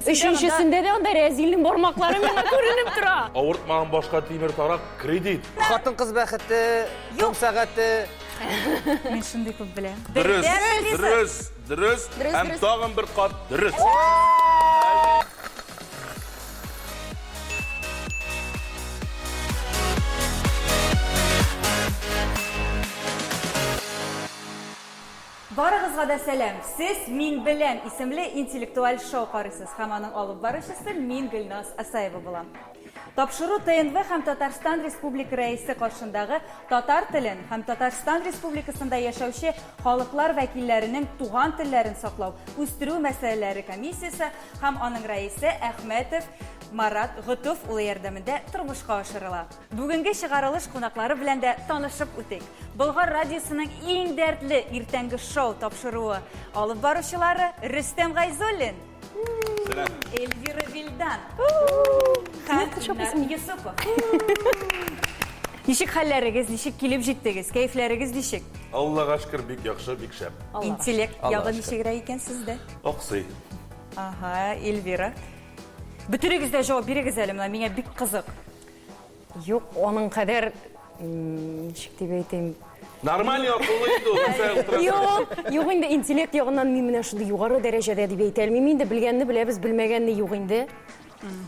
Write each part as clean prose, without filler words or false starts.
Өченчесендә дә анда Рәзилнең бармаклары миңа күренеп тора. Авыртмаган башка тимер тарак, кредит. Хатын-кыз бәхете, ком сәгате. Мин шундый күп беләм. Дөрес, дөрес, дөрес һәм тагын бер кат дөрес. Барыгызга да сәлам! Сез Мин беләм исемле интеллектуаль шоу карыйсыз һәм аның алып баручысы мин Гөлназ Асаева булам. Тапшыру ТНВ һәм Татарстан Республика Рәисе каршындагы татар телен һәм Татарстан Республикасында яшәүче халыклар вәкилләренең туган телләрен саклау, үстерү мәсьәләләре комиссиясе һәм аның рәисе Әхмәтов Марат Готуф улы ярдәмендә тормышка ашырыла. Бүгенге чыгарылыш кунаклары белән дә танышып үтик. Болгар радиосының иң дәртле иртәнге шоу тапшыруы алып баручылары Рөстәм Гайзуллин, Эльвира Вильдан һәм Илнар Йосыпов. Ничек хәлләрегез, ничек килеп җиттегез, кәефләрегез ничек? Аллага шөкер, бик яхшы, бик шәп. Интеллект ягы ничегрәк икән сездә? Аксый. Ага, Эльвира. Бөтерегез дә җавап бирегез әле, менә миңа бик кызык. Юк, аның кадәр, ничек дип әйтим? Нормальный акыллы инде ул, нәрсә утырасың? Юк, юк инде интеллект ягыннан мин менә шундый югары дәрәҗәдә дип әйтә алмыйм инде. Белгәнне беләбез, белмәгәнне юк инде.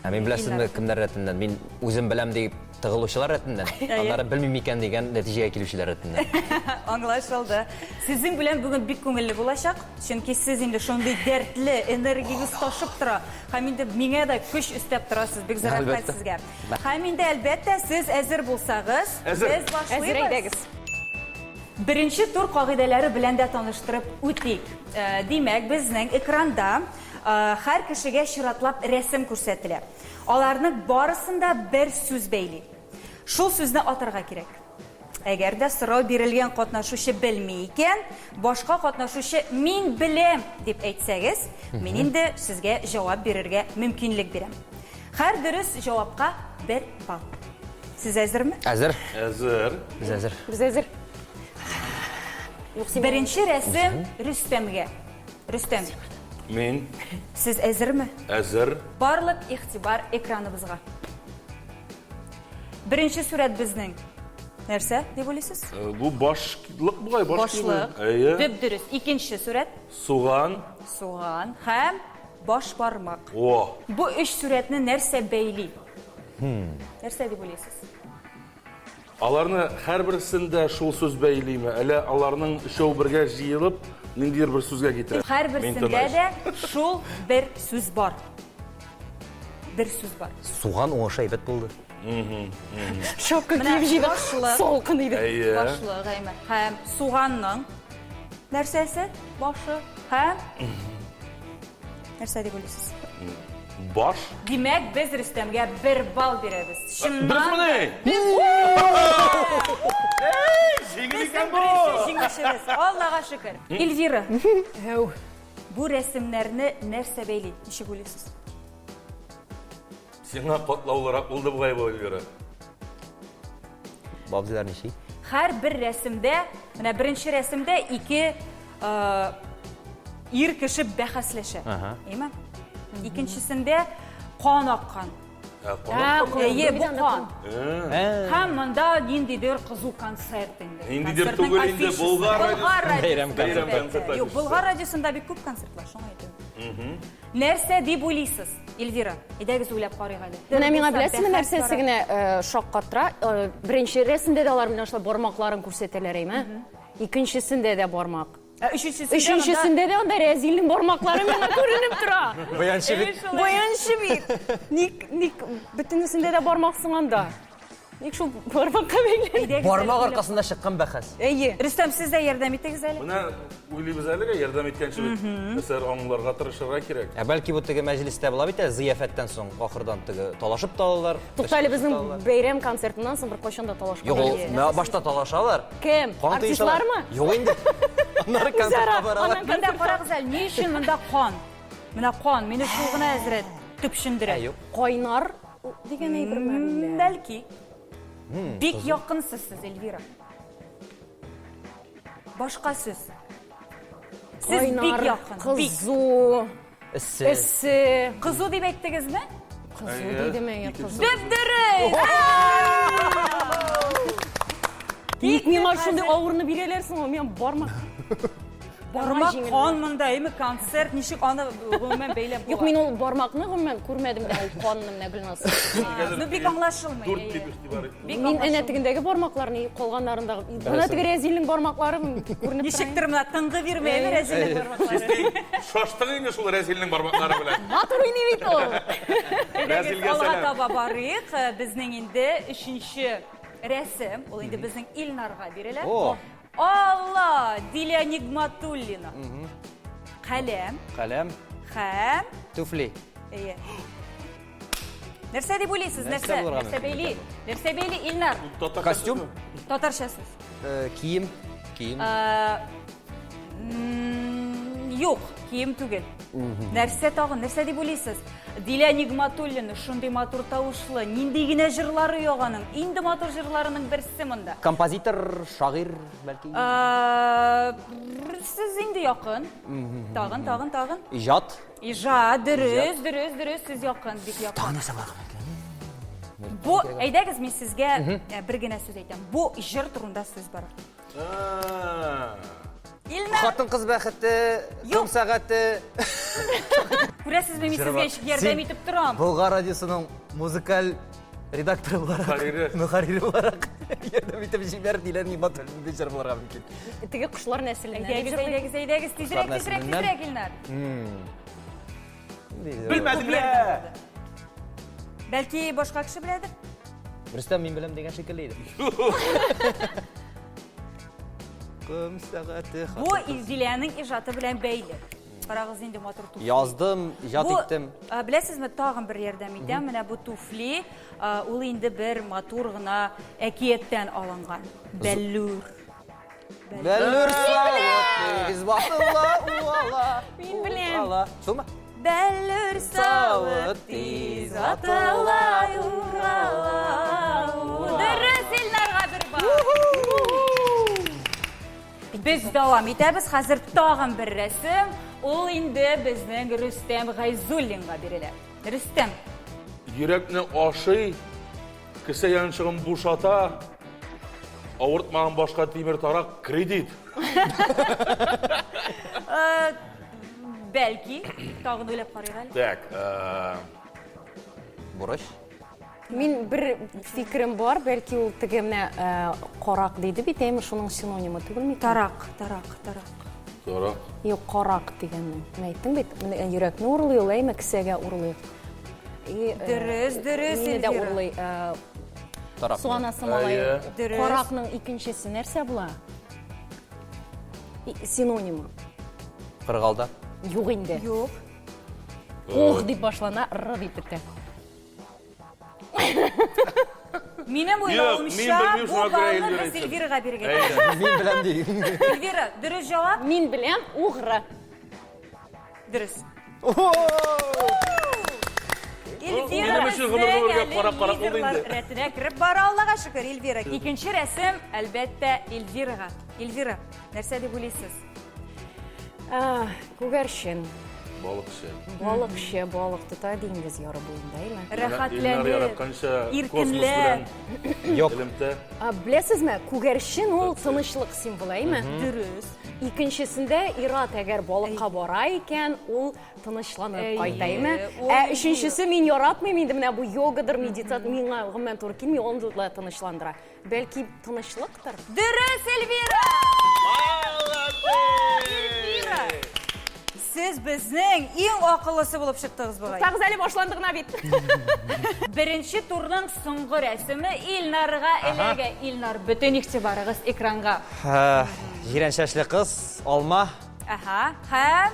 Ә мин беләсезме, кемнәр рәтеннән? Мин үзем беләм дип тыгылучылар рәтеннән, аннары белмим икән дигән нәтиҗәгә килүчеләр рәтеннән. Аңлашылды. Сезнең белән бүген бик күңелле булачак, чөнки сез инде шундый дәртле, энергиягез ташып тора. Һәм инде миңа да көч өстәп торасыз. Бик зур рәхмәт сезгә. Һәм инде, әлбәттә, сез әзер булсагыз, Әзер. без башлыйбыз. Әзер, әйдәгез. Беренче тур кагыйдәләре белән дә таныштырып үтик. Э, димәк, безнең экранда э, һәр кешегә чиратлап рәсем күрсәтелә. Аларның барысын да бер сүз бәйли. Шул сүзне атарга кирәк. Әгәр дә сорау бирелгән катнашучы белми икән, башка катнашучы мин беләм дип әйтсәгез, мин инде сезгә җавап бирергә мөмкинлек бирәм. Һәр дөрес җавапка бер балл. Сез әзерме? Әзер. Әзер. Без әзер. Без әзер. Беренче рәсем Рөстәмгә. Рөстәм. Мин. Сез әзерме? Әзер. Барлык игътибар экраныбызга. Беренче сурәт безнең. Нәрсә дип уйлыйсыз? Э, бу башлык бугай, баш Башлык. Әйе. Дөп дөрес. Икенче сурәт. Суган. Суган һәм баш бармак. О. Бу өч сурәтне нәрсә бәйли? Нәрсә дип уйлыйсыз? Аларны һәрберсендә шул сүз бәйлиме, әллә аларның өчәү бергә җыелып, ниндидер бер сүзгә китерә? Һәрберсендә дә шул бер сүз бар. Бер сүз бар. Суган уңышы әйбәт булды. Шапка киеп җыйдык. Салкын иде. Әйе. Башлык, әйме. Һәм суганның нәрсәсе? Башы. Һәм нәрсә дип уйлыйсыз? Баш. Димәк, без Рөстәмгә бер балл бирәбез. Чыннан. Дөресмени? Җиңел икән бу. Җиңүчебез. Аллага шөкер. Эльвира. Әү. Бу рәсемнәрне нәрсә бәйли? Ничек уйлыйсыз? Сиңа катлаулырак булды бугай бу, Эльвира. Бабзилар ничек? Һәр бер рәсемдә, менә беренче рәсемдә ике ир кеше бәхәсләшә. Әйме? Икенчесендә кан аккан. Әйе, бу кан. Һәм монда ниндидер кызу концерт инде. Ниндидер түгел инде, Болгар радиосы. Бәйрәм концерты. Юк, Болгар радиосында бик күп концертлар, шуңа әйтәм. Нәрсә дип уйлыйсыз, Эльвира? Әйдәгез уйлап карыйк әле. Менә миңа беләсезме нәрсәсе генә шаккатыра? Беренче рәсемдә дә алар менә шулай бармакларын күрсәтәләр, әйме? Икенчесендә дә бармак. Ә өченчесендә Өченчесендә дә анда Рәзилнең бармаклары миңа күренеп тора. Баянчы бит. Баянчы бит. Ник, ник бөтенесендә дә бармак соң анда? Ник шул бармакка бәйләнә? Бармак аркасында чыккан бәхәс. Әйе. Рөстәм, сез дә ярдәм итегез әле. Менә уйлыйбыз әлегә, ярдәм иткәнче бит. Нәрсәләр аңларга тырышырга кирәк. Ә бәлки бу теге мәҗлестә була бит әле, зыяфәттән соң ахырдан теге талашып та алалар. Тукта әле безнең бәйрәм концертыннан соң беркайчан да талашкан Юк, ул менә башта талашалар. Кем? Кан тыешалар. Артистлармы? Юк инде. Аннары концертка баралар. Монда карагыз әле, ни өчен монда кан? Менә кан, мине шул гына әзрәк төпчендерә. Ә, юк. Кайнар дигән әйберме әллә? Бәлки. Бик якынсыз сез, Эльвира. Башка сүз. Сез бик якын, бик. Кызу. Эссе. Эссе. Кызу дип әйттегезме? Кызу дидеме? Я кызу. Дөп-дөрес! Ник миңа шундый авырны бирәләр соң? Мин бармак. Бармак кан монда, әйме концерт, ничек аны гомумән бәйләп була? Юк, мин ул бармакны гомумән күрмәдем дә, ул канны менә Гөлназ. Ну, бик аңлашылмый. Дүрт дип игътибар иттем. Мин әнә тегендәге бармакларны, калганнарындагы. Менә теге Рәзилнең бармаклары күренеп тора. Ничектер менә тынгы бирми, әйме Рәзилнең бармаклары. Шаштың инде шул Рәзилнең бармаклары белән. Матур уйный бит ул. Әйдәгез, алга таба барыйк. Безнең инде өченче рәсем, ул инде безнең Илнарга бирелә. Алла! Дилә Нигматуллина. Каләм. Каләм. Хәм. Туфли. Әйе. Нәрсә дип уйлыйсыз? Нәрсә? Нәрсә бәйли? Нәрсә бәйли, Илнар? Костюм? Татарча сүз. Э, кием. Кием. Э, юк, кием түгел. Нәрсә тагын? Нәрсә дип уйлыйсыз? Дилә Нигматуллина шундый матур тавышлы, нинди генә җырлары юк аның. Инде матур җырларының берсе монда. Композитор, шагыйрь, бәлки? Сез инде якын. Тагын, тагын, тагын. Иҗат. Иҗат, дөрес, дөрес, дөрес, сез якын, бик якын. Тагын нәрсә бар микән? Бу, әйдәгез, мин сезгә бер генә сүз әйтәм. Бу җыр турында сүз бара. Илнар! Хатын-кыз бәхете, ком сәгате. Күрәсезме, мин сезгә ничек ярдәм итеп торам. Болгар радиосының музыкаль редакторы буларак, мөхәррире буларак ярдәм итеп җибәр, Дилә Нигъмәтуллина дип җыр булырга мөмкин. Теге кошлар нәселеннән. Әйдәгез, әйдәгез, әйдәгез, тизрәк, тизрәк, тизрәк, Илнар. Белмәдем лә! Бәлки башка кеше беләдер? Рөстәм мин беләм дигән шикелле иде. Ком сәгате. Бу Илзиләнең иҗаты белән бәйле. Карагыз инде матур туфли. Яздым, иҗат иттем. Беләсезме, тагын бер ярдәм итәм. Менә бу туфли, ул инде бер матур гына әкияттән алынган. Бәллүр. Бәллүр савыт тиз ватыла уала. Мин беләм. Шулмы? Бәллүр савыт тиз ватыла урала. Дөрес, Илнарга бер балл. Без дәвам итәбез. Хәзер тагын бер рәсем. Ул инде безнең Рөстәм Гайзуллинга бирелә. Рөстәм. Йөрәкне ашый, кесә янчыгын бушата, авыртмаган башка тимер тарак, кредит. Э, бәлки, тагын уйлап карыйк әле. Так, э, Бурыч. Мин бер фикерем бар, бәлки ул теге менә э, карак диде бит, әйме шуның синонимы түгелме икән? Тарак, тарак, тарак. Тарак. Юк, карак дигәнне. Менә әйттең бит, менә йөрәкне урлый ул, әйме кесәгә урлый. И, э, Дөрес, дөрес, Мине дә Эльвира. урлый. Э, Тарак. Су анасы малае. Әйе. Дөрес. Каракның икенчесе нәрсә була? И, Синонимы. Кыргалда. Юк инде. Юк. Ух дип башлана, р дип бетә. Минем Юк, мин уйлавымча, белмим, бу шуңа күрә баллны Эльвира без әйтсен. Эльвирага бирергә Әйдә. тиеш. Мин беләм ди. Эльвира, дөрес җавап? Мин беләм, угры. Дөрес. Эльвира Минем өчен гомер гомергә безнең карап карап булды лидерлар инде. рәтенә кереп бара, Аллага шөкер, Эльвира. Икенче рәсем, әлбәттә, Эльвирага. Эльвира, нәрсә дип уйлыйсыз? Күгәрчен. Балыкчы. Балыкчы, балык тота диңгез яры буенда, әйме? Илнар Рәхәтләнеп, яратканча космос иркенләп. белән Юк. элемтә. Беләсезме, күгәрчен ул тынычлык символы, әйме? Дөрес. Икенчесендә ир-ат әгәр балыкка бара икән, ул тынычланып кайта, әйме? Ә өченчесе мин яратмыйм инде менә бу йогадыр, медитация миңа гомумән туры килми, ул да тынычландыра. Бәлки тынычлыктыр? Дөрес, Эльвира! Эльвира! Сез безнең иң акыллысы булып чыктыгыз бугай. Туктагыз әле, башланды гына бит. Беренче турның соңгы рәсеме Илнарга эләгә. Илнар, бөтен игътибарыгыз экранга. Җирән чәчле кыз, алма. Аһа, һәм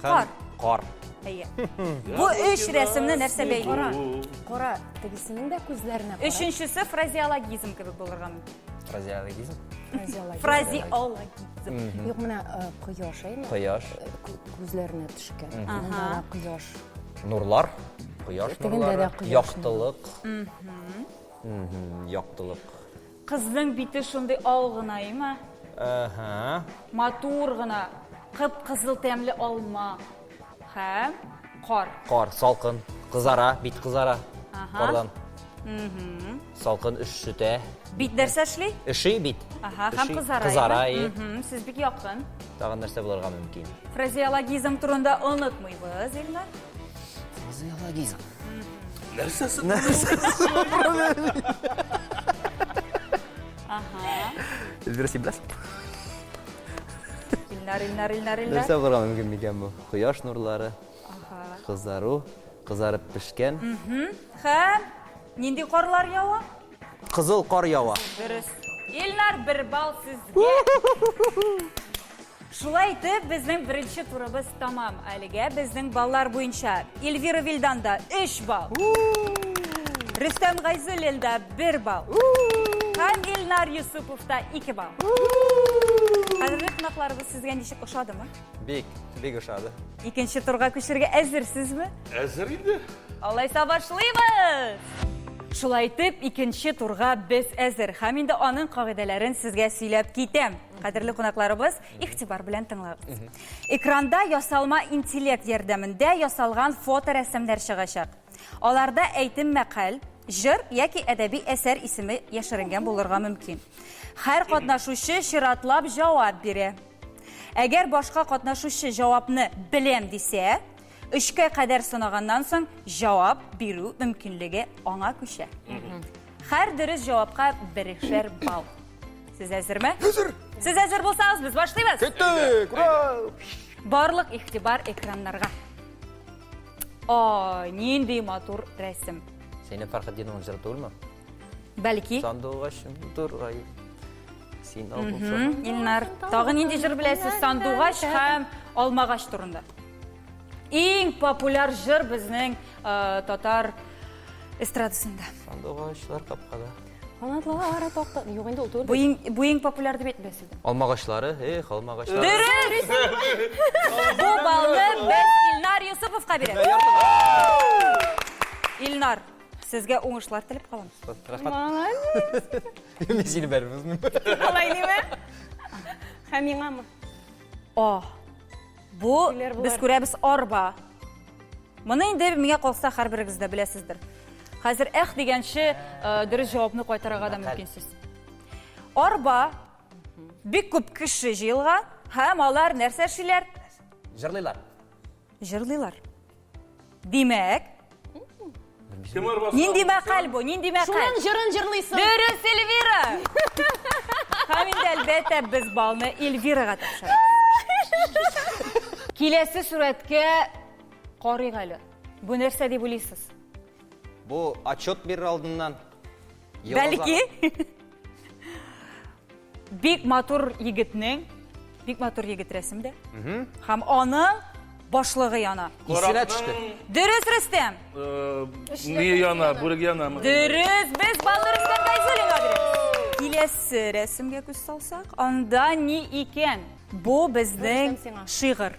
кар. Кар. Әйе. Бу өч рәсемне нәрсә бәйли? Кара, кара, тегесенең дә күзләренә кара. Өченчесе фразеологизм кебек булырга мөмкин. Фразеологизм? Фразеологизм. Фразеологизм. Юк, менә э, кояш, әйме? Кояш. Э, күзләренә төшкән. Монда да кояш. Нурлар. Кояш Тегендә нурлары. дә кояш Яктылык. Яктылык. Кызның бите шундый ал гына, әйме? Әһә. Матур гына, кып-кызыл тәмле алма. Һәм? Кар. Кар, салкын, кызара, бит кызара. Кардан. Салкын өшетә. Бит нәрсә эшли? Өши бит. Ага, һәм кызара. Кызара, Сез бик якын. Тагын нәрсә булырга мөмкин? Фразеологизм турында онытмыйбыз, Илнар. Фразеологизм. Нәрсәсе? Нәрсәсе? Ага. Эльвира, син беләсең? Илнар, Илнар, Илнар, Илнар. Нәрсә булырга мөмкин микән бу? Кояш нурлары. Кызару, кызарып пешкән. Һәм нинди карлар ява? Кызыл кар ява. Дөрес. Илнар, бер балл сезгә. Шулай итеп, безнең беренче турыбыз тамам. Әлегә безнең баллар буенча Эльвира Вильданда 3 балл. Рөстәм Гайзуллинда 1 балл. Һәм Илнар Юсуповта 2 балл. Кадерле кунакларыбыз сезгә ничек ошадымы? Бик, бик ошады. Икенче турга күчәргә әзерсезме? Әзер инде. Алайса башлыйбыз! Шулай итеп, икенче турга без әзер. Һәм инде аның кагыйдәләрен сезгә сөйләп китәм. Кадерле кунакларыбыз, игътибар белән тыңлагыз. Экранда ясалма интеллект ярдәмендә ясалган фоторәсемнәр чыгачак. Аларда әйтем мәкаль, җыр яки әдәби әсәр исеме яшеренгән булырга мөмкин. Һәр катнашучы чиратлап җавап бирә. Әгәр башка катнашучы җавапны беләм дисә, өчкә кадәр санаганнан соң җавап бирү мөмкинлеге аңа күчә. Һәр дөрес җавапка берешәр балл. Сез әзерме? Әзер. Сез әзер булсагыз, без башлыйбыз. Киттек! Ура! Барлык игътибар экраннарга. Ай, нинди матур рәсем. Зәйнәп Фәрхетдинованың җыры түгелме? Бәлки. Сандугачым тургай. Син ал булсаң. Илнар, тагы нинди җыр беләсез? Сандугач һәм алмагач турында. Иң популяр җыр безнең э, татар эстрадасында. Сандугачлар капкада. Канатлары такта. Юк инде ул түгел. Бу иң, бу иң популяр дип әйтмәс идем. Алмагачлары, эх, алмагачлары. Дөрес! Бу баллны без Илнар Юсуповка бирәбез. Илнар, Сезгә уңышлар теләп калам. Рәхмәт. Молодец. Мин сине бәреп узмыйм. Алай димә. Һәм миңамы? О. Бу Килер без булар. күрәбез арба. Моны инде миңа калса һәрберегез дә беләсездер. Хәзер эх дигәнче э, дөрес җавапны кайтарырга да мөмкинсез. Арба бик күп кеше җыелган һәм алар нәрсә эшлиләр? Җырлыйлар. Җырлыйлар. Димәк, Кем арбасы? нинди мәкаль бу? Нинди мәкаль? Шуның җырын җырлыйсың. Дөрес, Эльвира! Һәм инде әлбәттә без балны Эльвирага тапшырабыз. Киләсе сурәткә карыйк әле. Бу нәрсә дип уйлыйсыз? Бу отчет бирер алдыннан. Ел Бәлки азагы. Бик матур егетнең, бик матур егет рәсемдә. Һәм аның башлыгы яна. Исенә төште. Дөрес, Рөстәм. Э, ни яна, бүрек янамы? Дөрес, без баллы Рөстәм Гайзуллинга бирәбез. Киләсе рәсемгә күз салсак, анда ни икән? Бу безнең Рөстәм сиңа. шигырь.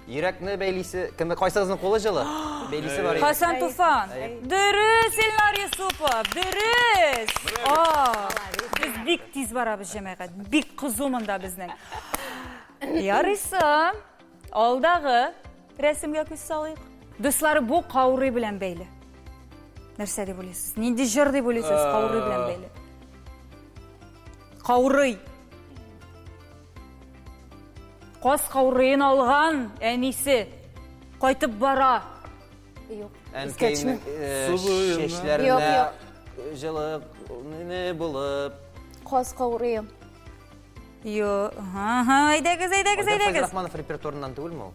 Йөрәкне бәйлисе, кемне кайсыгызның кулы җылы? Бәйлисе бар. Хасан Туфан. Дөрес, Илнар Юсупов, дөрес. А, без бик тиз барабыз, җәмәгать. Бик кызу монда безнең. Ярыйсы. Алдагы рәсемгә күз салыйк. Дуслар, бу каурый белән бәйле. Нәрсә дип уйлыйсыз? Нинди җыр дип уйлыйсыз каурый белән бәйле? Каурый. Каз каурыен алган әнисе кайтып бара. Юк. Әнкәйнең Су буена. чәчләренә Юк, җылы не булып. Каз каурые. Йо, ага, әйдәгез, әйдәгез, Айдар әйдәгез. Фәйзрахманов репертуарыннан түгелме ул?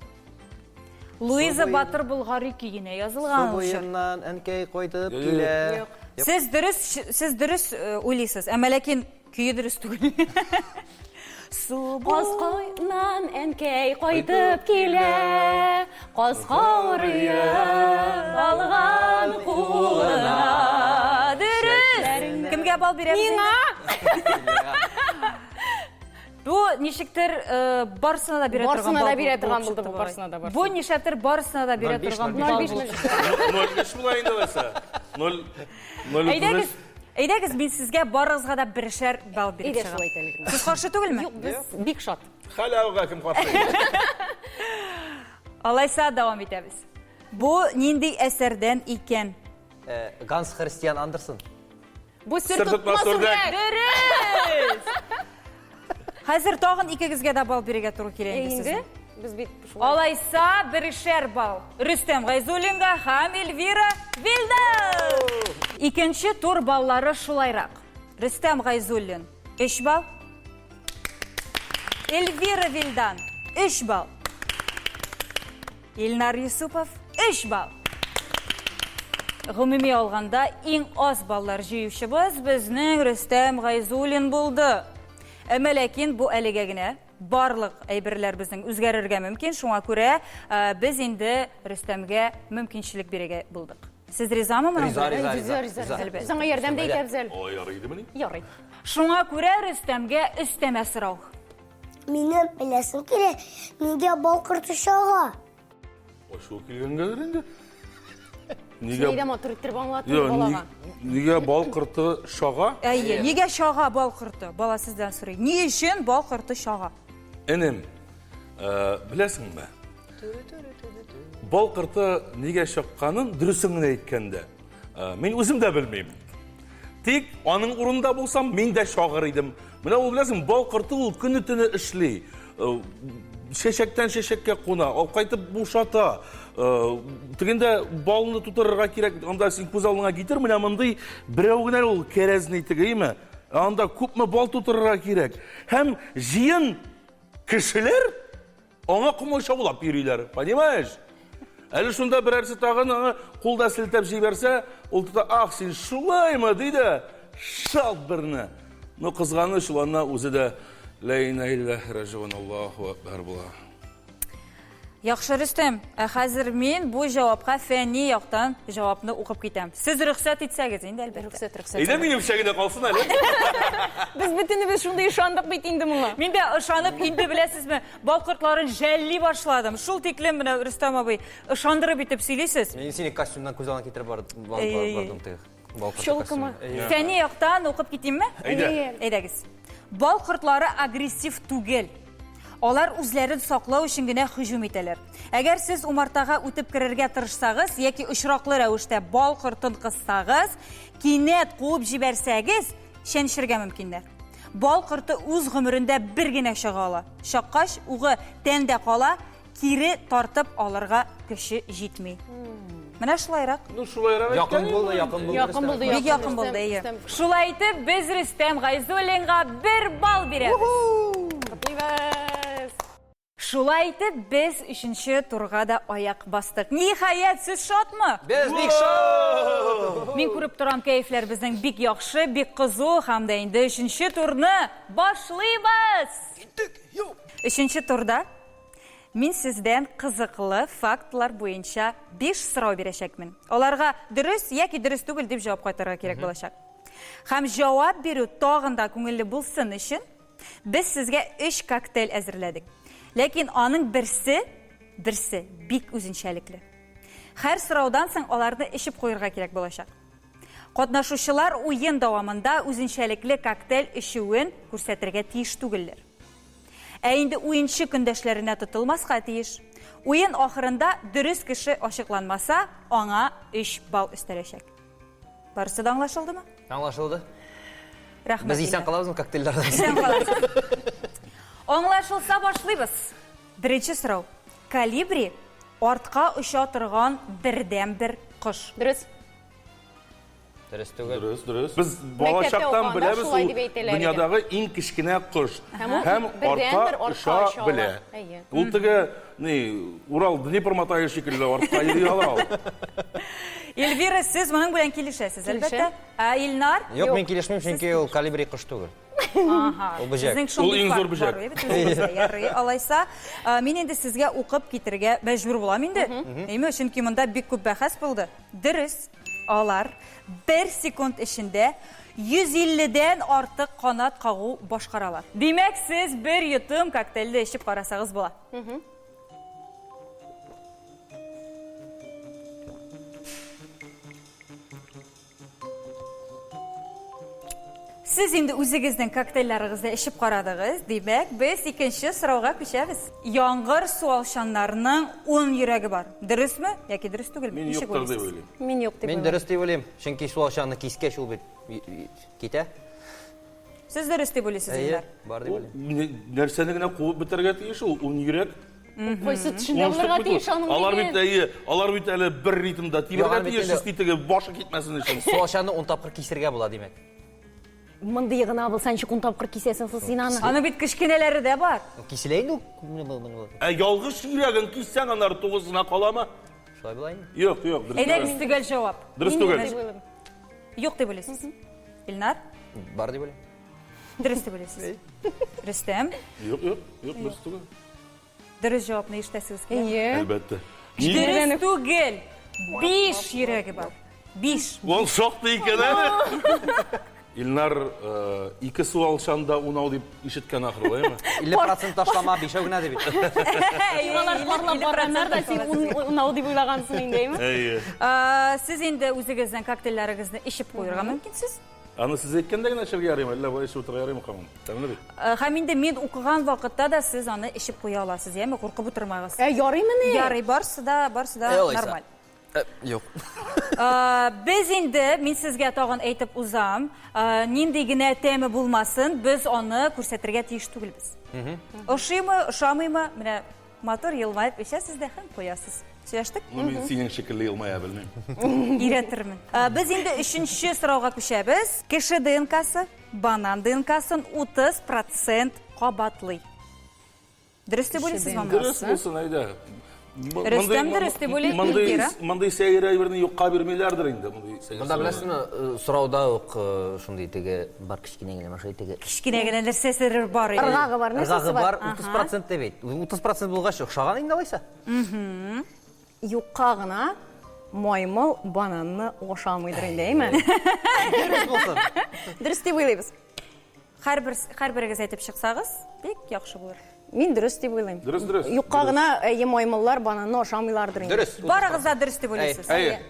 Луиза Су буен- Батыр Болгари көенә Су язылган ул җыр. буеннан әнкәй кайтып Юк, килә. Юк. Сез дөрес, сез дөрес э, уйлыйсыз, әмма ләкин Көе дөрес түгел. Су Каз кайнан әнкәй кайтып килә, каз каурые алган кулына. Дөрес! Кемгә бал бирәбез? Миңа! Бу ничектер э, барысына да бирә торган Барысына да бал бирә булып торган чыкты булды бу, бугай. барысына да, барысына. Бу нишләптер барысына да бирә 05, торган бал 05, булып чыкты. 05 була инде алайса. 0 0 Әйдәгез, әйдәгез, мин сезгә барыгызга да берешәр балл биреп Әйдә чыгам. шулай итәлек. Сез каршы түгелме? Юк, без бик шат. Халявага кем каршы? Алайса дәвам итәбез. Бу нинди әсәрдән икән? Э, Ганс Христиан Андерсен. Бу сер тотмас үрдәк. Дөрес! Хәзер тагын икегезгә дә балл бирергә туры килә инде Инде сезнең. без бит шулай. Алайса берешәр балл. Рөстәм Гайзуллинга һәм Эльвира Вильдан. Икенче тур баллары шулайрак. Рөстәм Гайзуллин 3 балл. Эльвира Вильдан 3 балл. Илнар Юсупов 3 балл. Гомуми алганда иң аз баллар җыючыбыз безнең Рөстәм Гайзуллин булды. Әмма ләкин бу әлегә генә барлык әйберләр безнең үзгәрергә мөмкин, шуңа күрә э, без инде Рөстәмгә мөмкинчелек бирергә булдык. Сез ризамы моның Риза, белән? риза, риза. Риза, риза. Әлбәттә. Без аңа ярдәм дә итәбез әле. Ой, ярый идемени? Ярый. Шуңа күрә Рөстәмгә өстәмә сорау. Минем беләсем килә, нигә бал корты чага? Ачуы килгәнгәдер инде. Нигә дә матур иттереп аңлатты Йо, балага. Нигә бал корты чага? Әйе, нигә чага бал корты? Бала сездән сорый. Ни өчен бал корты чага? Энем, э, беләсеңме? Бал корты нигә чакканын дөресен генә әйткәндә, э, мин үзем дә белмим. Тик аның урынында булсам, мин дә чагыр идем. Менә ул беләсең, бал корты ул көне-төне эшли. Э, чәчәктән чәчәккә куна, алып кайтып бушата. Э, тегендә балны тутырырга кирәк, анда син күз алдыңа китер, менә мондый берәү генә ул кәрәзне тегеме? Анда күпме бал тутырырга кирәк. Һәм җыен кешеләр Аңа комачаулап йөриләр, понимаешь? Әле шунда берәрсе тагын аңа кул да селтәп җибәрсә, ул тота, ах, син шулаймы, ди дә, шалт берне. Ну, кызганыч, ул анна үзе дә лә инә илләһи раҗиун, Аллаһу акбар була. Яхшы, Рөстәм, ә хәзер мин бу җавапка фәнни яктан җавапны укып китәм. Сез рөхсәт итсәгез инде, әлбәттә. Рөхсәт, рөхсәт. Әйдә минемчә генә калсын әле. Без бөтенебез шундый ышандык бит инде моңа. Мин дә ышанып инде беләсезме, Бал кортларын жәлли башладым. Шул тиклем менә Рөстәм абый ышандырып итеп сөйлисез. Мин сине костюмнан күз алдына китереп бардым теге. Бал корты Пчелкамы? костюмы. Фәнни яктан укып китимме? Әйдә. Әйдәгез. Бал кортлары агрессив түгел. Алар үзләрен саклау өчен генә һөҗүм итәләр. Әгәр сез умартага үтеп керергә тырышсагыз яки очраклы рәвештә бал кортын кыссагыз, кинәт куып җибәрсәгез, чәнчергә мөмкиннәр. Бал корты үз гомерендә бер генә чага ала. Чаккач, угы тәндә кала, кире тартып алырга көче җитми. Менә шулайрак. Ну, шулайрак Якын булды, якын булды. Якын булды, Бик якын булды, әйе. Шулай итеп, без Рөстәм Гайзуллинга бер балл бирәбез. Котлыйбыз. Шулай итеп, без өченче турга да аяк бастык. Ниһаять, сез шатмы? Без бик шат! Мин күреп торам, кәефләр безнең бик яхшы, бик кызу һәм дә инде өченче турны башлыйбыз! Киттек, ю! Өченче турда мин сездән кызыклы фактлар буенча 5 сорау бирәчәкмен. Аларга дөрес яки дөрес түгел дип җавап кайтарырга кирәк булачак. Һәм җавап бирү тагын да күңелле булсын өчен, Без сезгә өч коктейль әзерләдек. Ләкин аның берсе, берсе бик үзенчәлекле. Һәр сораудан соң аларны эчеп куерга кирәк булачак. Катнашучылар уен дәвамында үзенчәлекле коктейль эчүен күрсәтергә тиеш түгелләр. Ә инде уенчы көндәшләренә тотылмаска тиеш. Уен ахырында дөрес кеше ачыкланмаса, аңа 3 балл өстәләчәк. Барысы да аңлашылдымы? Аңлашылды. Рәхмәт. Без исән калабызмы коктейльләрдән? Исән калабыз. Аңлашылса башлыйбыз. Беренче сорау. Колибри артка оча торган бердәнбер кош. Дөрес. Дөрес түгел. Дөрес, дөрес. Без бала Мәктәптә чактан укыганда беләбез, шулай ул дип әйтәләр иде. дөньядагы иң кечкенә кош. Һәм ул Һәм бердәнбер артка артка оча оча ала. белә. Әйе. Ул теге, ни, Урал Днепр матае шикелле артка йөри ала ул. Эльвира, сез моның белән килешәсез, әлбәттә. Килешәм. Ә Илнар? Юк, мин килешмим, чөнки ул колибри кош түгел. Ага. Ул бөҗәк. Сезнең шундый Ул иң зур факт бөҗәк. бар, бит үзегездә. Ярый, алайса, мин инде сезгә укып китергә мәҗбүр булам инде. Әйме, чөнки монда бик күп бәхәс булды. Дөрес, алар бер секунд эчендә 150-дән артык канат кагу башкаралар. Димәк, сез бер йотым коктейльне эчеп карасагыз була. Сез инде үзегезнең коктейльләрегезне эчеп карадыгыз. Димәк, без икенче сорауга күчәбез. Яңгыр суалчаннарның ун йөрәге бар. Дөресме яки дөрес түгелме? Мин Ничек юктыр дип уйлыйсыз? уйлыйм. Мин юк дип Мин уйлыйм. дөрес дип уйлыйм. Чөнки суалчанны кискәч ул бит китә. Сез дөрес дип уйлыйсыз, Әйе, Илнар. бар дип Ул уйлыйм. нәрсәне генә куып бетәргә тиеш ул, ун йөрәк. Кайсы төшендә булырга тиеш аның Алар бит әйе, алар бит әле бер ритмда тибәргә тиеш, чисти теге башы китмәсен өчен. Суалчанны ун тапкыр кисергә була, димәк. Мондый гына булса, ничек ун тапкыр кисәсең соң син аны? Аның бит кечкенәләре дә бар. Киселә инде ул. Ә ялгыш йөрәген киссәң, аннары тугызына каламы? Шулай була инде. Юк, юк, дөрес Әйдәгез төгәл җавап. Дөрес түгел. Юк дип уйлыйсыз. Илнар? Бар дип уйлыйм. Дөрес дип уйлыйсыз. Рөстәм? Юк, юк, юк, дөрес түгел. Дөрес җавапны ишетәсегез килә? Әйе. Әлбәттә. Дөрес түгел. Биш йөрәге бар. Биш. Ул шактый икән әле. Илнар э, ике суалчанда унау дип ишеткән ахры, әйеме? 50% ташлама, бишәү генә дип бит. Алар парлап барганнар да син унау дип уйлагансың инде, әйеме? Әйе. Э, сез инде үзегезнең коктейльләрегезне эчеп куерга мөмкинсез. Аны сез әйткәндә генә эчәргә ярыймы, әллә болай эчеп утырырга ярыймы һаман? Тәмле бит. Э, һәм инде мин укыган вакытта да сез аны эчеп куя аласыз, яме куркып утырмагыз. Ә ярыймыни? Ярый, барсы да, барсы да Э, алайса. нормаль. Э, юк. Э, без инде, мин сезгә тагын әйтеп узам, э, нинди генә тәме булмасын, без аны күрсәтергә тиеш түгелбез. Ошыймы, ошамыймы, менә матур елмаеп эчәсез дә һәм куясыз. Сөйләштек? Ну, мин синең шикелле елмая белмим. Өйрәтермен. Э, Без инде өченче сорауга күчәбез. Кеше ДНКсы банан ДНКсын 30% кабатлый. Дөрес дип уйлыйсызмы? моны? Дөрес булсын, әйдә. Рөстәм дөрес дип уйлый, Мондый Индира? мондый сәер әйберне юкка бирмиләрдер инде. Мондый сәер. Монда беләсезме, э, сорауда ук э, шундый теге бар кечкенә генә машина теге. Кечкенә генә нәрсәсе бар иде. Ыргагы бар, нәрсәсе Ыргагы бар? бар, 30% дип бит. 30% булгач, охшаган инде алайса. Юкка гына маймыл бананны ашамыйдыр инде, әйме? Дөрес булсын. Дөрес дип уйлыйбыз. Һәрбер һәрберегез әйтеп чыксагыз, бик яхшы булыр. Мин дөрес дип уйлыйм. Дөрес, дөрес. Юкка гына әйе маймыллар бананны ашамыйлардыр инде. Дөрес. Барыгыз да дөрес дип уйлыйсыз. Әйе.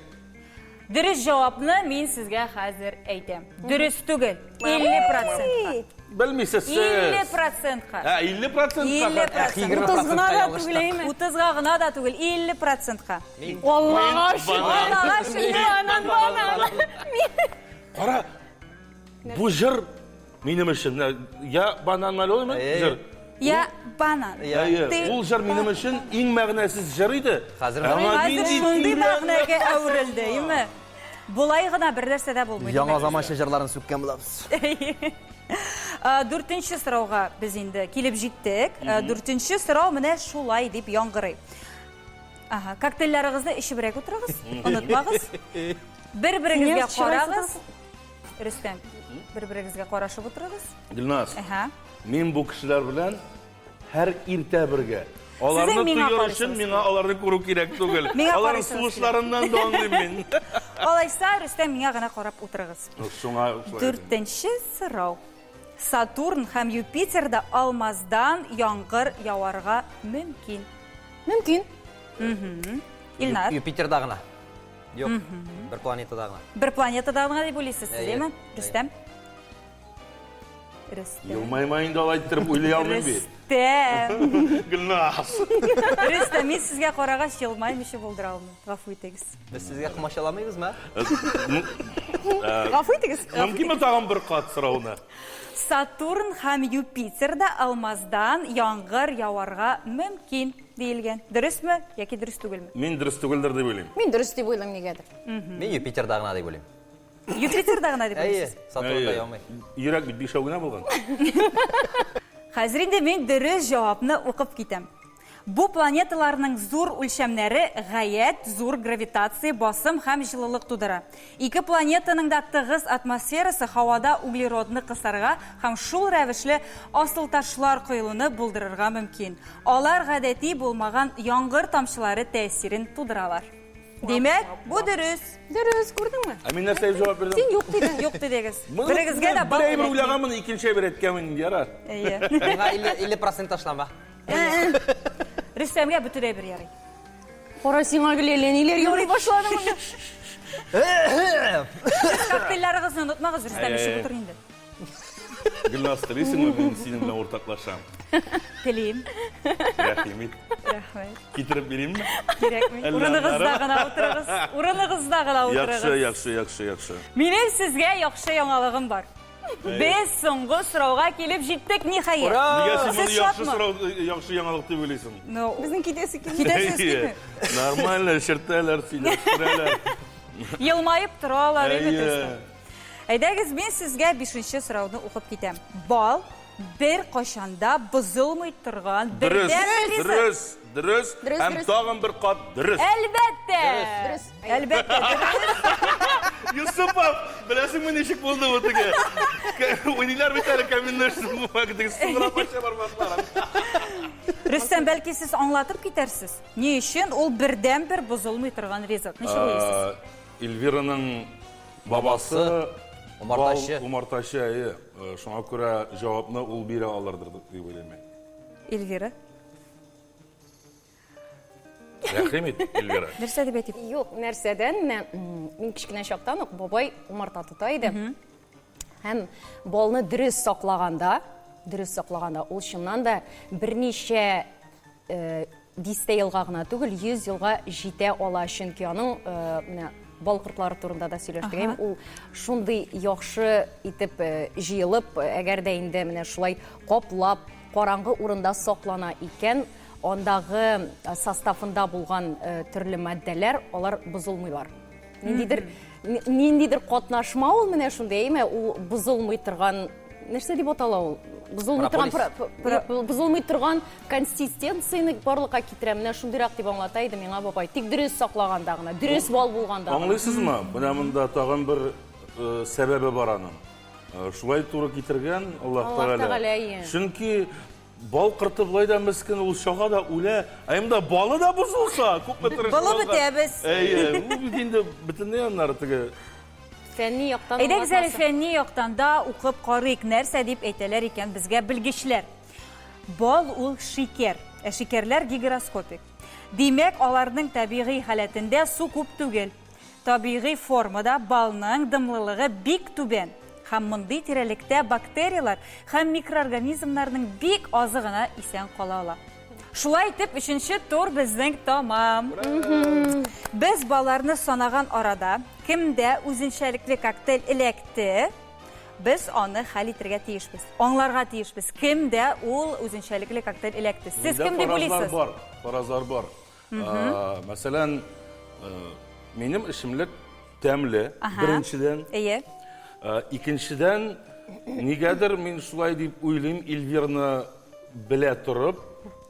Дөрес җавапны мин сезгә хәзер әйтәм. Дөрес түгел. 50%. Белмисез сез. 50%-ка. Ә, 50%-ка. 50%. 30 гына да түгел, әйеме? 30-га гына да түгел, 50%-ка. Аллага шөкер. Аллага шөкер. Банан, банан. Кара, бу җыр минем өчен. Я банан малоймы? Җыр. Я банан. Әйе, ул җыр минем өчен иң мәгънәсез җыр иде. Хәзер Хәзер шундый мәгънәгә әверелде, әйеме? Болай гына бер нәрсә дә булмый. Яңа заманча җырларын сүккән булабыз. Дүртенче сорауга без инде килеп җиттек. Дүртенче сорау менә шулай дип яңгырый. Ага, коктейльләрегезне эчебрәк утырыгыз, онытмагыз. Бер-берегезгә карагыз. Рөстәм, бер-берегезгә карашып утырыгыз. Гөлназ. Ага. Мин бу кешеләр белән һәр иртә бергә. Аларны тоер өчен миңа аларны күрү кирәк түгел. Аларның сулышларыннан да аңлыйм мин. Алайса, Рөстәм, миңа гына карап утырыгыз. Шуңа Дүртенче сорау. Сатурн һәм Юпитерда алмаздан яңгыр яварга мөмкин. Мөмкин. Илнар. Юпитерда гына. Юк, бер планетада гына. Бер планетада гына дип уйлыйсыз сез, әйеме? Рөстәм? Рөстәм. Елмайма инде алай иттереп уйлый алмыйм бит. Рөстәм. Гөлназ. Рөстәм, мин сезгә карагач елмаймыйча булдыра алмыйм. Гафу итегез. Без сезгә комачауламыйбызмы? Гафу итегез. Мөмкинме тагын бер кат сорауны? Сатурн һәм Юпитерда алмаздан яңгыр яварга мөмкин диелгән. Дөресме яки дөрес түгелме? Мин дөрес түгелдер дип уйлыйм. Мин дөрес дип уйлыйм нигәдер. Мин Юпитерда гына дип уйлыйм. Юпитерда гына дип Әйе, уйлыйсыз. Сатурнда яумый. Йөрәк бит бишәү генә булган. Хәзер инде мин дөрес җавапны укып китәм. Бу планеталарның зур үлчәмнәре гаять зур гравитация, басым һәм җылылык тудыра. Ике планетаның да тыгыз атмосферасы һавада углеродны кысарга һәм шул рәвешле асылташлар коелуны булдырырга мөмкин. Алар гадәти булмаган яңгыр тамчылары тәэсирен тудыралар. Димәк, бу дөрес. Дөрес, күрдеңме? Ә мин нәрсә дип җавап бирдем? Син юк дидең. Юк дидегез. Берегезгә дә бал. Бер әйбер уйлаганмын, икенче әйбер әйткәнмен инде, ярар. Әйе. Миңа 50% ташлама. Рөстәмгә бөтен әйбер ярый. Кара сиңа гел әллә ниләр ярый башлады монда. Сез коктейльләрегезне онытмагыз, Рөстәм эчеп утыр инде. Гөлназ, телисеңме, мин синең белән уртаклашам? Телим. Рәхим ит. Рәхмәт. Китереп биримме? Кирәкми. Әллә Урыныгызда аннары? гына утырыгыз. Урыныгызда гына утырыгыз. Яхшы, яхшы, яхшы, яхшы. Минем сезгә яхшы яңалыгым бар. Без соңгы сорауга килеп җиттек, ниһаять. Ура! Нигә син Сез моны яхшы шатмы? сорау, яхшы яңалык дип уйлыйсың? Ну, Безнең китәсе килми. Китәсез килми. Нормально, чертәләр, сөйләштерәләр. Елмаеп торалар, Әйе. әйбәт Рөстәм. Әйдәгез, мин сезгә бишенче сорауны укып китәм. Бал бер кайчанда бозылмый торган Дөрес, бердән ризык. дөрес, дөрес, Дөрес, һәм дөрес. тагын бер кат дөрес. Әлбәттә. Дөрес. Әлбәттә. дөрес. Юсупов, беләсеңме ничек булды бу теге? Уйныйлар бит әле каменный теге сындыра башлый бармакларын. Рөстәм, бәлки сез аңлатып китәрсез? Ни өчен ул бердән-бер бозылмый торган ризык? Ничек уйлыйсыз? Эльвираның бабасы Умартачы. бал умартачы, әйе. Шуңа күрә җавапны ул бирә алырдыр дип уйлыйм мин. Эльвира. Рәхим ит, Эльвира. Нәрсә дип әйтик? Юк, нәрсәдән? Менә мин кечкенә чактан ук бабай умарта тота иде. Һәм балны дөрес саклаганда, дөрес саклаганда, ул чыннан да берничә дистә елга гына түгел, 100 елга җитә ала, чөнки аның менә бал кортлары турында да сөйләштек. Ул шундый яхшы итеп җыелып, әгәр дә инде менә шулай каплап, караңгы урында саклана икән, андагы составында булган төрле матдәләр, алар бозылмыйлар. Ниндидер ниндидер катнашма ул менә шундый, әйме, ул бозылмый торган, нәрсә дип атала ул? Бозылмый торган, бозылмый торган консистенцияне барлыкка китерә. Менә шундыйрак дип аңлата иде миңа бабай. Тик дөрес саклаганда гына, дөрес бал булганда. Аңлыйсызмы? Менә монда тагын бер сәбәбе бар аның. Шулай туры китергән Аллаһ Тәгалә. Чөнки бал корты болай да мескен, ул чага да үлә. Ә инде балы да бозылса, күпме тырышлык. Балы бетәбез. Әйе, ул бит инде бөтенләй аннары теге фәнни яктан. Әйдәгез әле фәнни яктан да укып карыйк, нәрсә дип әйтәләр икән безгә белгечләр. Бал ул шикәр, ә шикәрләр гигроскопик. Димәк, аларның табигый халәтендә су күп түгел. Табигый формада балның дымлылыгы бик түбән. Һәм мондый тирәлектә бактерияләр һәм микроорганизмнарның бик азы гына исән кала ала. Шулай итеп, өченче тур безнең тамам. Без балларны санаган арада, кемдә үзенчәлекле коктейль эләкте, без аны хәл итергә тиешбез. Аңларга тиешбез, кемдә ул үзенчәлекле коктейль эләкте. Сез кем дип уйлыйсыз? Фаразлар бар, фаразлар бар. Мәсәлән, минем эчемлек тәмле, беренчедән. Әйе. Икенчедән, нигәдер мин шулай дип уйлыйм, Эльвирны белә торып,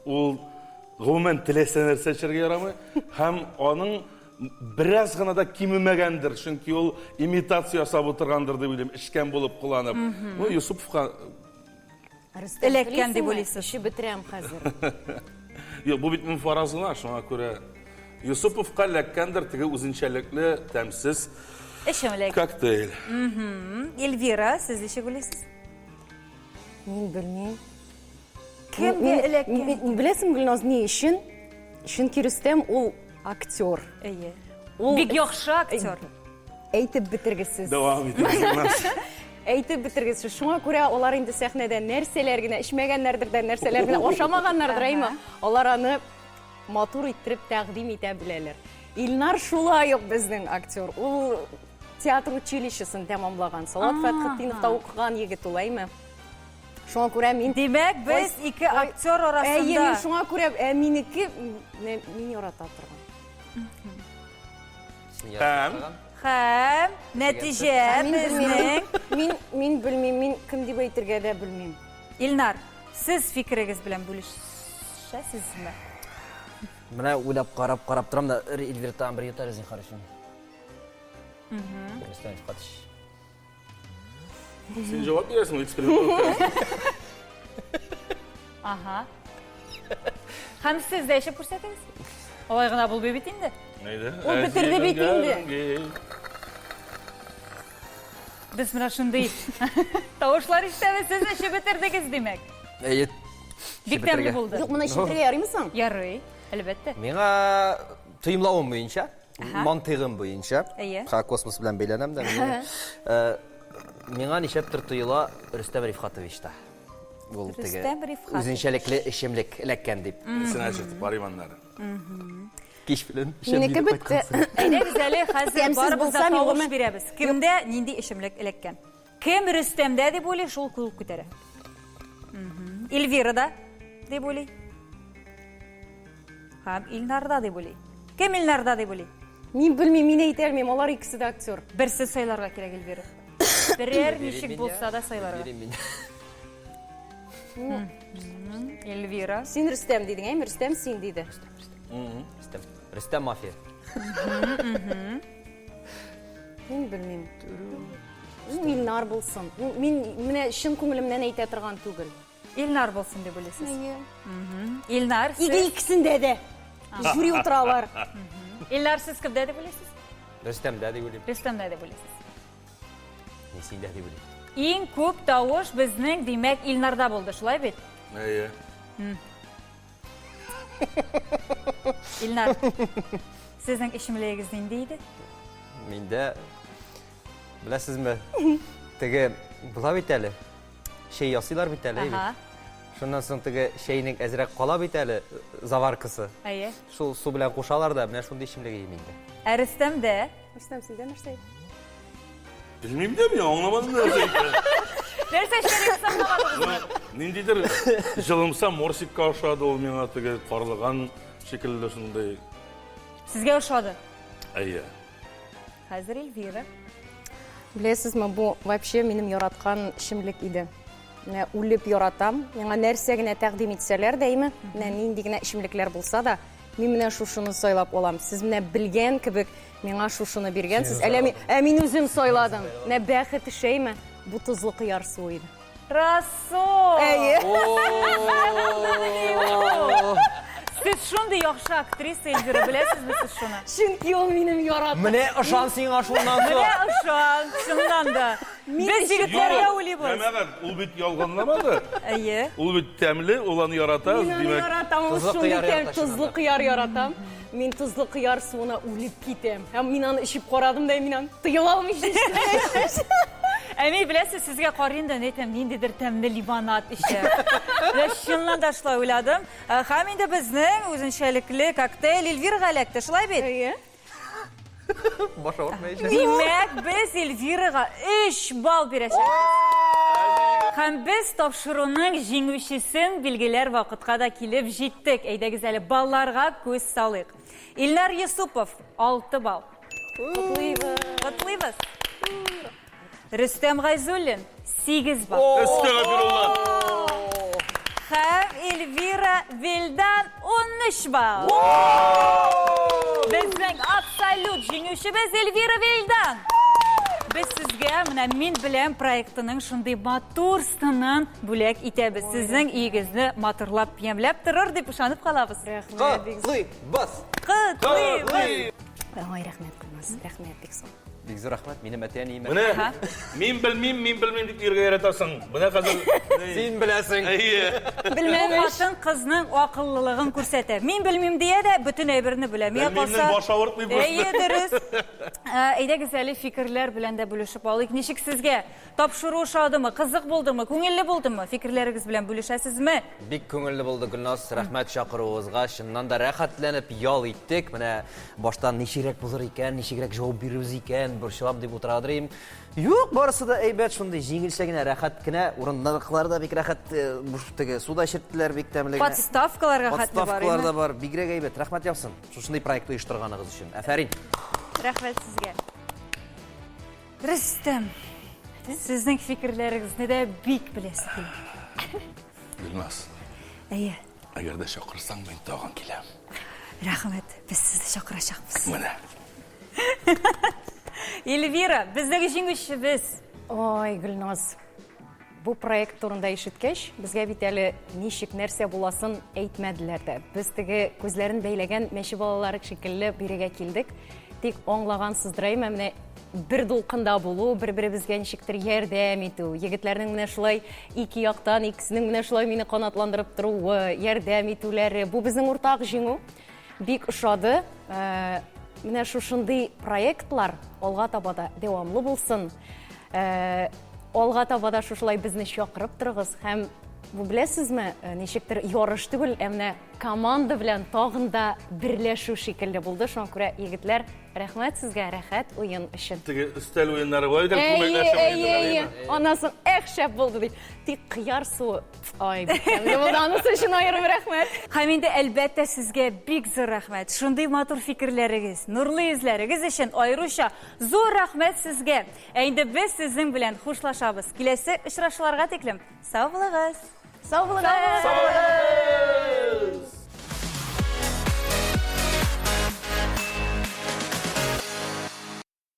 ул гомумән теләсә нәрсә эчәргә ярамый һәм аның бераз гына да кимемәгәндер, чөнки ул имитация ясап утыргандыр дип уйлыйм, эчкән булып кыланып. Ну, Юсуповка Рөстәм, Эләккән дип телисеңме? уйлыйсыз? Эчеп бетерәм хәзер. Юк, бу бит минем фараз гына, шуңа күрә Юсуповка эләккәндер теге үзенчәлекле тәмсез Эчемлек. коктейль. Эльвира, сез ничек уйлыйсыз? Мин белмим. Кемгә эләккән? Беләсеңме, Гөлназ, ни өчен? Чөнки Рөстәм ул актер. Әйе. Ул Бик яхшы актер. Әйтеп бетергесез. Дәвам итегез, Гөлназ. Әйтеп бетергесез. Шуңа күрә алар инде сәхнәдә нәрсәләр генә эчмәгәннәрдер дә, нәрсәләр генә ашамаганнардыр, әйме? Алар аны матур иттереп тәкъдим итә беләләр. Илнар шулай ук безнең актер. Ул театр училищесын тәмамлаган, Салават Фәтхетдиновта укыган егет ул, әйме? Шуңа күрә мин Димәк, без ике актер арасында. Әйе, мин шуңа күрә, ә минеке мин ярата торган. Һәм Һәм нәтиҗә безнең. Мин мин белмим, мин кем дип әйтергә дә белмим. Илнар, сез фикерегез белән бүлешәсезме? Менә уйлап карап карап торам да, Эльвира тагын бер йотар зинһар өчен. Рөстәм Ифкатович. Син җавап бирәсең, эксперимент үткәрәсең. Ага. Һәм сез дә эчеп күрсәтегез. Алай гына булмый бит инде. Әйдә. Ул бетерде бит инде. Без менә шундый тавышлар ишетәбез. Сез эчеп бетердегез, димәк. Әйе. Бик тәмле булды. Юк, моны эчеп бетерергә ярыймы соң? Ярый, әлбәттә. Миңа тоемлавым буенча, мантыйгым буенча, Әйе. ха космос белән бәйләнәм дә мин. Э, Миңа нишләптер тоела Рөстәм Рифхатовичта. Ул теге Рөстәм Рифхатович. үзенчәлекле эчемлек эләккән дип. Исенә чыгып барыйм аннары. Кич белән Минеке бетте. Әйдәгез әле хәзер Тәмсез барыбыз да булса, мин тавыш гомумән- бирәбез. Кемдә нинди эчемлек эләккән? Кем Рөстәмдә дип уйлый, шул кул күтәрә. Эльвира да дип уйлый. Һәм Илнарда дип уйлый. Кем Илнарда дип уйлый? Мин белмим, мин әйтә алмыйм, алар икесе дә актер. Берсен сайларга кирәк, Эльвира. Берәр ничек булса да сайларга. Эльвира. Син Рөстәм дидең, әйме? Рөстәм син диде. Рөстәм. Рөстәм мафия. Мин белмим. Ну, Илнар булсын. Ну, Мин менә чын күңелемнән әйтә торган түгел. Илнар булсын дип уйлыйсыз. Илнар, Иге сез, икесендә дә. Жюри утыралар. Илнар, сез кемдә дип уйлыйсыз? Рөстәмдә дип уйлыйм. Рөстәмдә дип уйлыйсыз. Мин синдә дип уйлыйм. Иң күп тавыш безнең, димәк, Илнарда булды, шулай бит? Әйе. Илнар, сезнең эчемлегегез нинди иде? Миндә беләсезме, теге була бит әле. Чәй ясыйлар бит әле, әйе. Шуннан соң теге чәйнең әзрәк кала бит әле заваркасы. Әйе. Шул су белән кушалар да, менә шундый эчемлек иде миндә. Ә Рөстәмдә? Рөстәм, сездә нәрсә? Белмим дә мин, аңламадым нәрсә икәнен. Нәрсә эчкәнегезне аңламадыгызмы? Ниндидер җылымса морсикка ошады ул миңа теге карлыган шикелле шундый. Сезгә ошады? Әйе. Хәзер Эльвира. Беләсезме, бу вообще минем яраткан эчемлек иде. Менә үлеп яратам. Миңа нәрсә генә тәкъдим итсәләр дә, әйме, менә нинди генә эчемлекләр булса да, мин менә шушыны сайлап алам. Сез менә белгән кебек миңа шушыны биргәнсез. Әллә мин, ә мин үзем сайладым. Менә бәхет эшәйме? Бу тозлы кыяр суы иде. Рассол! Әйе. Сез шундый яхшы актриса, Эльвира, беләсезме сез шуны? Чөнки ул минем яратам. Менә ышан сиңа шуннан соң. Менә ышан, чыннан да. Без егетләргә уйлыйбыз. Җәмәгать, ул бит ялганламады. Әйе. Ул бит тәмле, ул аны ярата, Мин аны димәк. яратам, ул Тозлы шундый кыяр тәм, ярата чыннан тозлы да. кыяр яратам. Мин тозлы кыяр суына үлеп китәм. Һәм мин аны эчеп карадым да, мин аны тыела алмыйча эчтем. Ә мин беләсез, сезгә карыйм да, әйтәм, ниндидер тәмле лимонад эчә. Менә чыннан да шулай уйладым. Һәм инде безнең үзенчәлекле коктейль Эльвирага эләкте, шулай бит? Әйе. Баш авыртмаячак. Димәк, без Эльвирага 3 балл бирәчәкбез. Һәм без тапшыруның җиңүчесен билгеләр вакытка да килеп җиттек. Әйдәгез әле балларга күз салыйк. Илнар Юсупов 6 балл. Котлыйбыз. Котлыйбыз. Рөстәм Гайзуллин 8 балл. Әстәгъфирулла. Һәм Эльвира Вильдан 13 балл. Безнең абсолют җиңүчебез Эльвира Вильдан. Без сезгә менә Мин беләм проектының шундый матур сынын бүләк итәбез. Сезнең өегезне матурлап, ямьләп торыр дип ышанып калабыз. Рәхмәт бик зур. Котлыйбыз. Котлыйбыз. Ой, рәхмәт, Гөлназ. Рәхмәт бик зур. Бик зур рәхмәт, минем әти-әниемә. Менә мин белмим, мин белмим дип йөрергә яратасың. Менә хәзер Син беләсең. Әйе. Бу хатын кызның акыллылыгын күрсәтә. Мин белмим дия дә бөтен әйберне белә. Миңа Белмимнең калса, баш авыртмый просто. Әйе, дөрес. Әйдәгез әле фикерләр белән дә бүлешеп алыйк. Ничек сезгә? Тапшыру ошадымы? Кызык булдымы? Күңелле булдымы? Фикерләрегез белән бүлешәсезме? Бик күңелле булды, Гөлназ. Рәхмәт чакыруыгызга. Чыннан да рәхәтләнеп ял иттек. Менә баштан ничегрәк булыр икән, ничегрәк җавап бирербез икән, борчылам дип утырадыр идем. Юк, барысы да әйбәт, шундый җиңелчә генә, рәхәт кенә. Урыннарыклар да бик рәхәт, буш теге су да эчерттеләр бик тәмле генә. Подставкаларга хәтле бар. Подставкалар да бар. Бигрәк әйбәт. Рәхмәт яусын. Шушындый проект оештырганыгыз өчен. Афәрин. Рәхмәт сезгә. Рөстәм, сезнең фикерләрегезне дә бик беләсе килә. Гөлназ. Әйе. Әгәр дә чакырсаң, мин тагын киләм. Рәхмәт, без сезне чакырачакбыз. Менә. Эльвира, безнең җиңүчебез. Ой, Гөлназ. Бу проект турында ишеткәч, безгә бит әле ничек нәрсә буласын әйтмәделәр дә. Без теге күзләрен бәйләгән мәче балалары шикелле бирегә килдек. Тик аңлагансыздыр, әйме, менә бер дулкында булу, бер-беребезгә ничектер ярдәм итү, егетләрнең менә шулай ике яктан, икесенең менә шулай мине канатландырып торуы, ярдәм итүләре, бу безнең уртак җиңү. Бик ошады. Э, менә шушындый проектлар алга таба да дәвамлы булсын. Э, Алга таба да шушылай безне чакырып торыгыз һәм бу беләсезме, э, ничектер ярыш түгел, ә менә команда белән тагын да берләшү шикелле булды. Шуңа күрә егетләр, рәхмәт сезгә, рәхәт уен өчен. Теге өстәл уеннары була бит, Әйе, күмәкләшеп әйе, уйныйлар, әйе. әйеме? Аннан соң эх, шәп булды дип. Тик кыяр суы, ай, бик тәмле булды. Анысы өчен аерым рәхмәт. Һәм инде, әлбәттә, сезгә бик зур рәхмәт. Шундый матур фикерләрегез, нурлы йөзләрегез өчен аеруча зур рәхмәт сезгә. Ә инде без сезнең белән хушлашабыз. Киләсе очрашуларга тиклем сау булыгыз! Сау булыгыз!